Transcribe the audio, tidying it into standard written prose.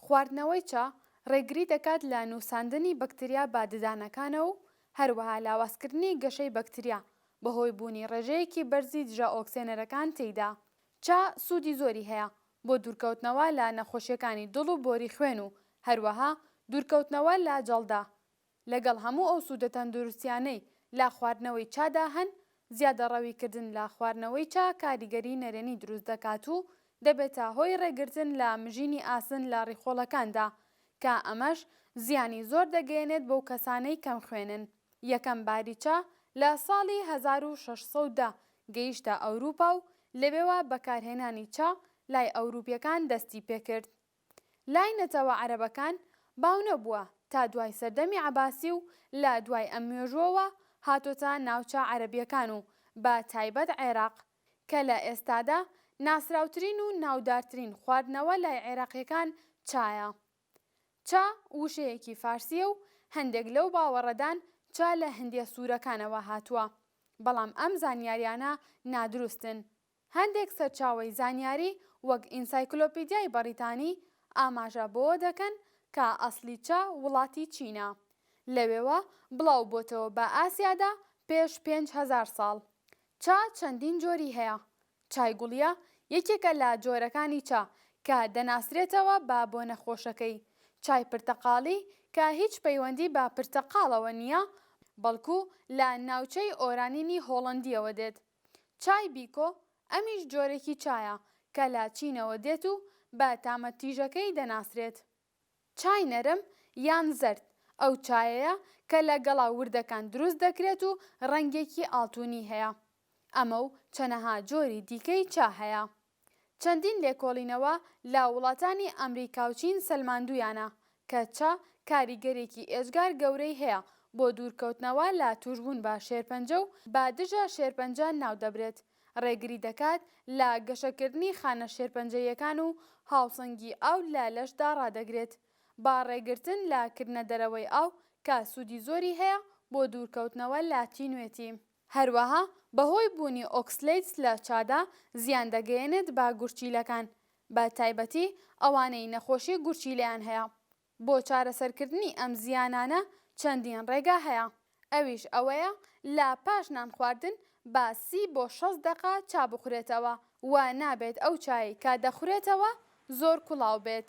خواردنەوەی چا ڕێگری دەکات لە نووساندنی بەکتریا بە ددانەکانەوە و هەروەها لاوازکردنی گەشەی بەکتریا بەهۆی بوونی ڕێژەیەکی بەرزی دژەئۆکسێنەرەکان تێیدا. چا سوودی زۆری هەیە بۆ دوورکەوتنەوە لە نەخۆشیەکانی دڵ و بۆری خوێن و هەروەها دوورکەوتنەوە لە جەڵدە. لەگەڵ هەموو ئەو سوودە تەندروستیانەی لە خواردنەوەی چادا هەن، زیادەڕەویکردن لە خواردنەوەی چا کاریگەری نەرێنی دروست دەکات و دەبێتە هۆی ڕێگرتن لە مژینی ئاسن لە ڕیخۆڵەکاندا، کە ئەمەش زیانی زۆر دەگەیەنێت بەو کەسانەی کەمخوێنن. یەکەم باری چا لە ساڵی 1610 گەیشتە ئەوروپا و لەوێوە بەکارهێنانی چا لای ئەوروپیەکان دەستی پێکرد. لای نەتەوە عەرەبەکان باو نەبووە تا دوای سەردەمی عەباسی و لە دوای ئەم مێژووەوە هاتۆتە ناوچە عەرەبیەکان و بە تایبەت عێراق کە لە ئێستادا ناسراوترین و ناودارترین خواردنەوە لای عێراقیەکان چایە. چا وشەیەکی فارسییە و هەندێک لەو باوەڕەدان چا لە هندیە سوورەکانەوە هاتووە، بەڵام ئەم زانیاریانە نادروستن. هەندێک سەرچاوەی زانیاری وەک ئینسایکلۆپیدیای بەڕیتانی ئاماژە بەوە دەکەن کە ئەسڵی چا وڵاتی چینە. لەوێوە بڵاو بۆتەوە بە ئاسیادا پێش 5000 ساڵ. چا چەندین جۆری هەیە، چای گوڵیە یەکێکە لە جۆرەکانی چا کە دەناسرێتەوە بە بۆنە خۆشەکەی، چای پرتەقاڵی کە هیچ پەیوەندی بە پرتەقاڵەوە نییە بەڵکو لە ناوچەی ئۆرانینی هۆڵەندییەوە دێت، چای بیکۆ ئەمیش جۆرێکی چایە کە لە چینەوە دێت و بە تامە تیژەکەی دەناسرێت. چای نەرم یان زەرد، ئەو چایەیە کە لە گەڵا وردەکان دروست دەکرێت و ڕەنگێکی ئاڵتونی هەیە. ئەمە و چەنەها جۆری دیکەی چا هەیە. چەندین لێکۆڵینەوە لە وڵاتانی ئەمریکا و چین سەلماندوویانە کە چا کاریگەریەکی ئێجگار گەورەی هەیە بۆ دوورکەوتنەوە لە تووشبوون بە شێرپەنجە و بە دژە شێرپەنجە ناودەبرێت. ڕێگری دەکات لە گەشەکردنی خانە شێرپەنجەییەکان و هاوسەنگی ئاو لە لەشدا ڕادەگرێت بە ڕێگرتن لە کردنە دەرەوەی ئاو کە سوودی زۆری هەیە بۆ دوورکەوتنەوە لە تینوێتی. هەروەها بەهۆی بوونی oxalates لە چادا زیان دەگەیەنێت بە گورچیلەکان بە تایبەتی ئەوانەی نەخۆشی گورچیلەیان هەیە. بۆ چارەسەرکردنی ئەم زیانانە چەندین ڕێگا هەیە، ئەویش ئەوەیە لە پاش نان خواردن بە 30 بۆ 60 دەقە چا بخورێتەوە و نابێت ئەو چایەی کە دەخورێتەوە زۆر کوڵاو بێت.